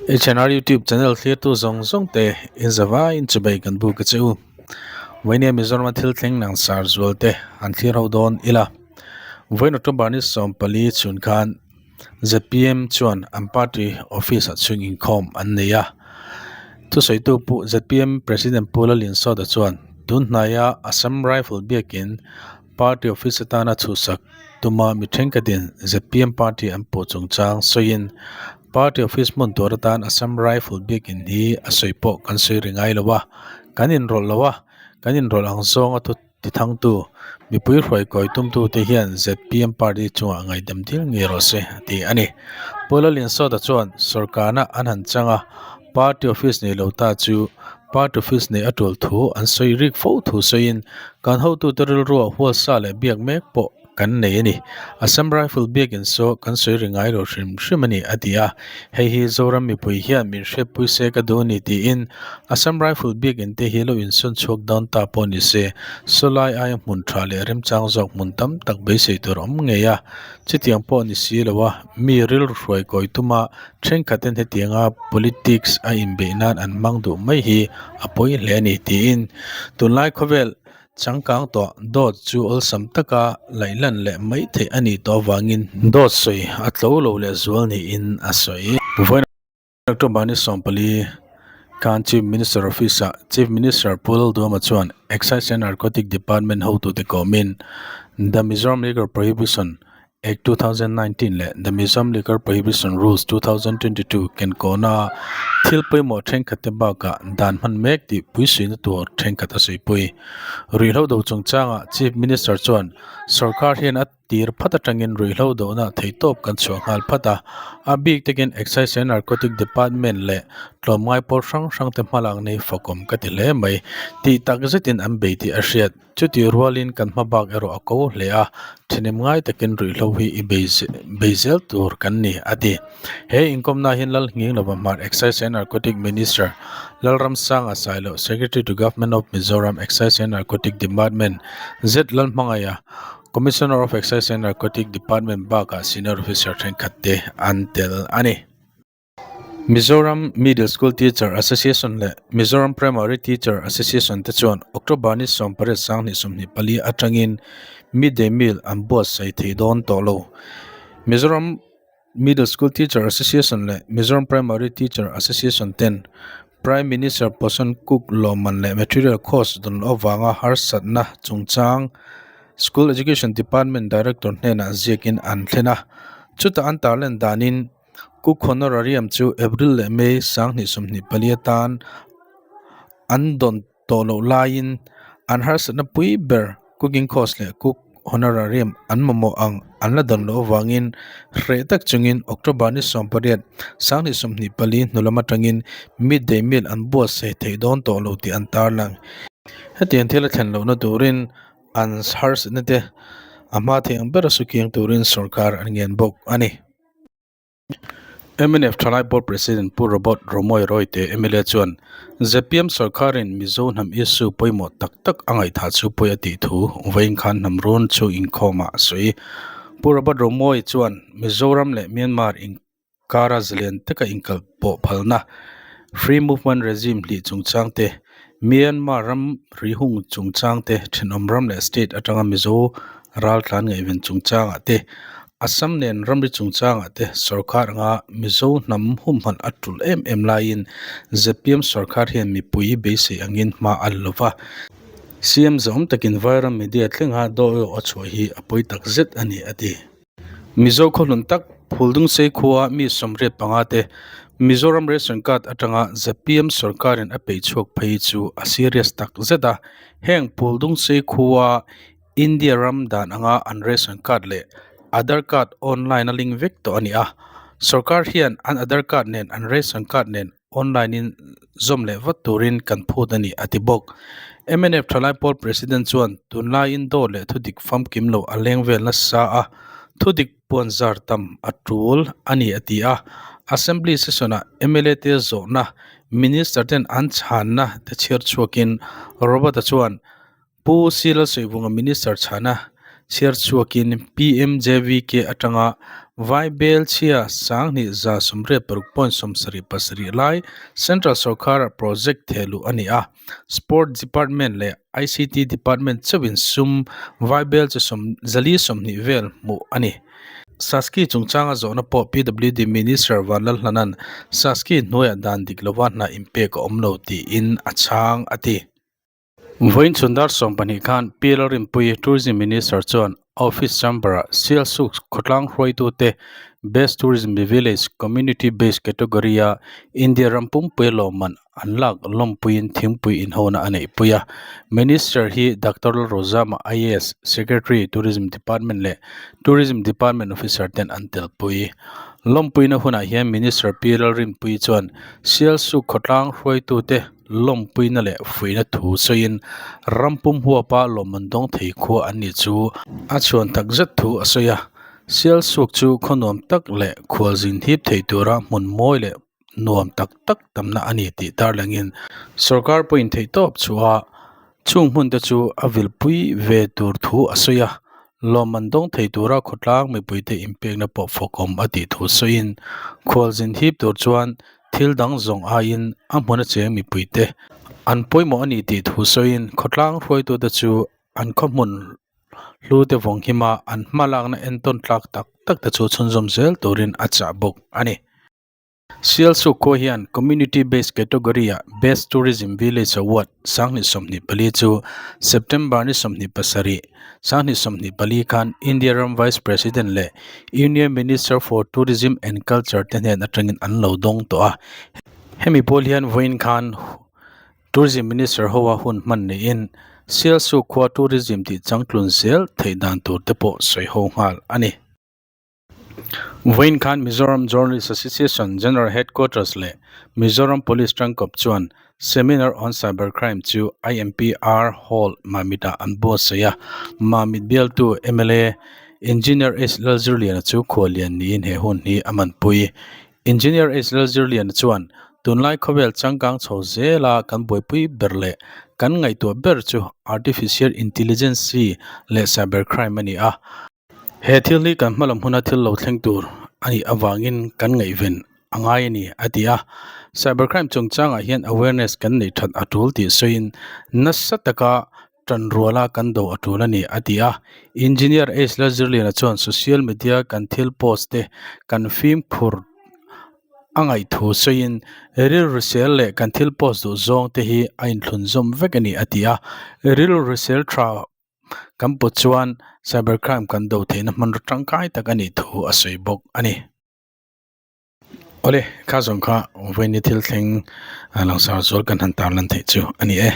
HNR YouTube channel thlirtu zawng zawng te in zavaiin chubei kan buk a che u. Vawinia Mizorama thil thleng lang sar zual te an thlir ho dawn ila. Vawiin October ni 14 chhun khan zpm chuan an party office ah chhung inkhawm an nei a. Thusawitu pu zpm President Pu Lalinsawta chuan tun hnaia Assam Rifle biakin Party office atana chhuhsak tuma mi thenkhatin zpm party an puh chungchang sawiin party office hmun tur atan Assam Rifle biakin hi a sawi pawh kan sawi ri ngai lo a, kan inrawlh lo a, kan inrawlh ang zawnga thu tithangtu mipui hruai kawi tumtute hian zpm party chungah ngaihdam dil ngei rawh se a ti a ni. Pu Lalinsawta chuan sawrkarna an han chang a, Party office nei lo ta chu party office nei a tul thu an sawi rik fo thu sawiin kan hotute rilruah hualsa leh biak mek pawh kan nei a ni. Assam Rifle biakin saw kan sawi ri ngai lo hrim hrim a ni a ti a. Hei hi Zoram mipui hian min hriatpui se ka duh a ni tiin Assam Rifle biakin te hi lo insawn chhuak dawn ta pawh ni se sawlai aia hmun tha leh remchang zawk hmun tam tak beisei tur a awm ngei a. Chutiang pawh ni si lo a mi rilru hruai kawi tuma Thenkhaten hetianga politics a inbeih nan an hmang duh mai hi a pawi hle a ni tiin tunlai khawvel changkang tawh dawt chu awlsam taka laihlan leh mai theih a nih tawh avangin dawt sawi a tlo lo leh zual niin a sawi. Vawiin October ni 14 khan Chief Minister Office ah Chief Minister Pu Lalduhoma chuan Excise and Narcotic Department hotute kawmin The Mizoram Liquor Prohibition Act 2019 leh The Mizoram Liquor Prohibition Rules 2022 kenkawna thil pawimawh thenkhat te bakah dan hman mek tih puisuina tur thenkhat a sawipawi. Ruihhlo do chungchangah Chief Minister chuan sorkar hian a tir phat atangin ruihhlo dohna theihtawp kan chhuah nghal phat a, a bik takin Excise and Narcotic Department leh tlawmngai pawl hrang hrang te hmalak nei fakawm ka ti hle mai tih takzetin an bei tih a hriat. Chutih rualin kan hma bak erawh a ko hle a, thahnem ngai takin ruihhlo hi i bei zel tur kan ni, a ti. He inkawmna hian Lalnghing lova hmar Excise and Narcotic Minister Lalramsanga Sailo, Secretary to Government of Mizoram Excise and Narcotic Department Z Lalhmangaia, Commissioner of Excise and Narcotic Department bakah Senior Officer thenkhat te an tel a ni. Mizoram Middle School Teacher Association leh Mizoram Primary Teacher Association te chuan October ni 18 2024 atangin Midday Meal an buatsaih thei dawn tawh lo. Mizoram Middle School Teacher Association leh Mizoram Primary Teacher Association ten Prime Minister Poshan Cook lawmman leh Material Cost dawn loh avanga harsatna chungchang School Education Department Director hnenah ziakin an thlen a, chutah an tarlan danin Cook honorarium chu April leh May 2024 atan an dawn tawh loh laiin an harsatna pui ber cooking cost leh cook honorarium an mamawh ang an la dawn loh avangin hreh tak chungin October ni 18 2024 hnu lam atangin midday meal an buatsaih theih dawn tawh lo tih an tarlang. Hetiang thil a thlen lohna turin an harsatna te a hma thei ang bera sukiang turin sorkar an ngen bawk a ni. Mnf Thalai Board President Pu Robert Romawia Royte mla chuan zpm sorkarin Mizo hnam issue pawimawh tak tak a ngaihthah chu pawi a tih thu vawiin khan hnam run chu inkhawmah a sawi. Pu Robert Romawia chuan Mizoram leh Myanmar inkara zalen taka inkal pawh phalna Free Movement Regime hlih chungchang te, Myanmar ram ri hung chungchang te, thenawm ram leh state atanga Mizo raltlan ngaihven chungchangah te, Assam nen ramri chungchangah te sorkar anga Mizo hnam humhalh a tul em em laiin zpm sorkar hian mipui beisei angin hma a la lo va. CM zahawm takin Vairam media thlenga daw a chhuah hi a pawi tak zet a ni, a ti. Mizo khawhlun tak Phuldungsei khua mi 85 te Mizoram Ration Card atanga zpm sorkarin a peih chhuak phei chu a serious tak zet a. Heng Phuldungsei khua India ram dan anga an ration card leh Aadhaar card online a link vek tawh a ni a. Sorkar hian an Aadhaar card nen an ration card nen online in zawm leh vat turin kan phut a ni a ti bawk. Mnf Thalai Pawl President chuan tunlaiin dawt leh thudik famkim lo a leng vel nasa a, thudik puan zar tam a tul a ni a ti a. Assembly session ah mla te zawhna Minister ten an chhanna te chhiar chhuakin Robert-a chuan Pu C Lalsawivawnga Minister chhana chhiar chhuakin PMJVK atanga. Vaibelchhia 2186.77 lai Central sorkara project thehluh a ni a. Sport Department leh ICT Department chauhin sum vaibelchhe 420 vel hmuh a ni. Saski chungchanga zawhna pawh PWD Minister Vanlalhlana'n Saski hnuaiah dan dik lova hna inpek a awm lo tiin a chhang a ti. Vawiin chhun dar 12 khan Pi Lalrinpuii Tourism Minister chuan Office Chamber-ah Sialsuk khawtlang hruaitute Best Tourism Village Community Based Category-a India ram pumpuia lawmman an lak lawmpuiin thingpui inhawna a neihpui a. Minister hi Doctor Lalrozama IAS, Secretary, Tourism Department leh Tourism Department Officer ten an telpui. Lawmpuina hunah hian Minister Pi Lalrinpuii chuan Sialsuk khawtlang hruaitute lawmpuina leh fuihna thu sawiin ram pum huapa lawmman dawng thei khua an nih chu a chhuan tak zet thu a sawi a. Sialsuk chu khaw nuam tak leh khualzin hip thei tura hmun mawi leh nuam tak tak tamna a ni tih tarlangin sorkar pawhin theihtawp chhuah a chung hmun te chu a vilpui ve tur thu a sawi a. Lawmman dawng thei tura khawtlang mipuite inpekna pawh fawkawm a tih thu sawiin khualzin hip tur chuan Thil dang zawng aiin a hmun a cheng mipuite an pawimawh a ni tih thu sawiin khawtlang hruaitute chu an khaw hmun hlu te vawng hima an hma lakna entawn tlak tak tak te chu chhunzawm zel turin a chah bawk a ni. Sialsuk khua hian Community Based Category ah Best Tourism Village Award 2024 chu September ni 27, 2024 khan India ram Vice President leh Union Minister for Tourism and Culture te hnen atangin an lo dawng tawh a. Hemi pawl hian vawiin khan Tourism Minister hoa hun hman niin Sialsuk khua tourism tih changtlun zel theih dan tur te pawh sawi ho nghal a ni. Vawiin khan Mizoram Journalist Association General Headquarters leh Mizoram Police tangkawp chuan Seminar on Cyber Crime chu IMPR Hall Mamit-ah an buatsaih a, Mamit bialtu mla Engineer H Lalzirliana chu khuallian niin he hun hi a manpui. Engineer H Lalzirliana chuan tunlai khawvel changkang chho zela kan buaipui ber leh kan ngaihtuah ber chu Artificial Intelligence leh Cyber Crime a ni a, He thil hi kan hmalam huna thil lo thleng tur a nih avangin kan ngaihven a ngai a ni, a ti a. Cybercrime chungchangah hian awareness kan neih that a tul tih sawiin nasa taka tanruala kan do a tul a ni, a ti a. Engineer H Lalzirliana chuan social media kan thil post te kan fimkhur a ngaih thu sawiin rilru sel leh kan thil post duh zawng te hi a inthlunzawm vek a ni, a ti a. Rilru sel tha Kan put chuan cyber crime kan do theihna hmanraw tangkai tak a nih thu a sawi bawk a ni. Awle, kha zawng kha vawiin thil thleng langsar zual kan han tarlan theih chu a ni e.